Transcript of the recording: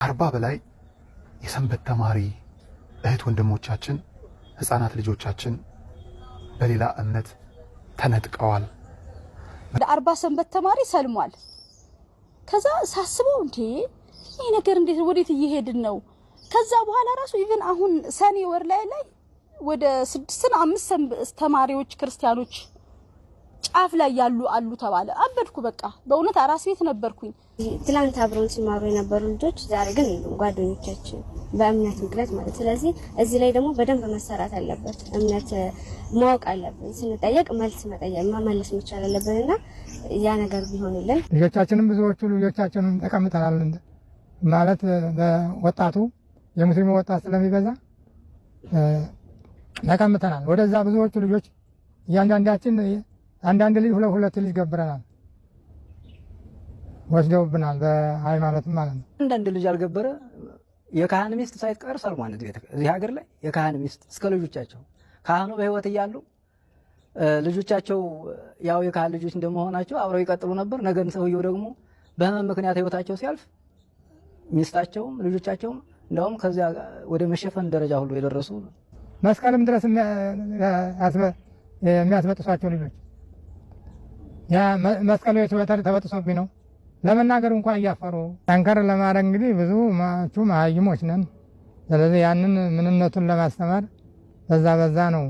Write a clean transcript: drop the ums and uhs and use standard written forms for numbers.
40 በላይ የሰንበት ተማሪ እህት ወንድሞቻችን፣ ህፃናት ልጆቻችን በሌላ እምነት ተነጥቀዋል። ወደ 40 ሰንበት ተማሪ ሰልሟል። ከዛ ሳስበው እንዴ፣ ይህ ነገር እንዴት፣ ወዴት እየሄድን ነው? ከዛ በኋላ ራሱ even አሁን ሰኔ ወር ላይ ወደ ስድስትና አምስት ሰንበት ተማሪዎች ክርስቲያኖች ጫፍ ላይ ያሉ አሉ ተባለ። አበድኩ በቃ፣ በእውነት አራስ ቤት ነበርኩኝ። ትላንት አብረውን ሲማሩ የነበሩ ልጆች ዛሬ ግን የሉም፣ ጓደኞቻችን፣ በእምነት ምክንያት ማለት። ስለዚህ እዚህ ላይ ደግሞ በደንብ መሰራት አለበት። እምነት ማወቅ አለብን። ስንጠየቅ መልስ መጠየቅ መመለስ መቻል አለብን እና ያ ነገር ቢሆንልን። ልጆቻችንም፣ ብዙዎቹ ልጆቻችንን ተቀምጠናል ማለት በወጣቱ የሙስሊሙ ወጣት ስለሚበዛ ተቀምጠናል። ወደዛ ብዙዎቹ ልጆች እያንዳንዳችን አንዳንድ ልጅ፣ ሁለት ሁለት ልጅ ገብረናል፣ ወስደውብናል፣ በሃይማኖትም ማለት ነው። አንዳንድ ልጅ ያልገበረ የካህን ሚስት ሳይቀር ሰልሟል። እዚህ ሀገር ላይ የካህን ሚስት እስከ ልጆቻቸው፣ ካህኑ በሕይወት እያሉ ልጆቻቸው ያው የካህን ልጆች እንደመሆናቸው አብረው ይቀጥሉ ነበር። ነገን ሰውየው ደግሞ በህመም ምክንያት ሕይወታቸው ሲያልፍ ሚስታቸውም ልጆቻቸውም እንደውም ከዚያ ወደ መሸፈን ደረጃ ሁሉ የደረሱ። መስቀልም ድረስ የሚያስበጥሷቸው ልጆች፣ ያ መስቀሉ ተበጥሶብኝ ነው ለመናገር እንኳን እያፈሩ። ጠንከር ለማድረግ እንግዲህ ብዙ መሀይሞች ነን። ስለዚህ ያንን ምንነቱን ለማስተማር በዛ በዛ ነው።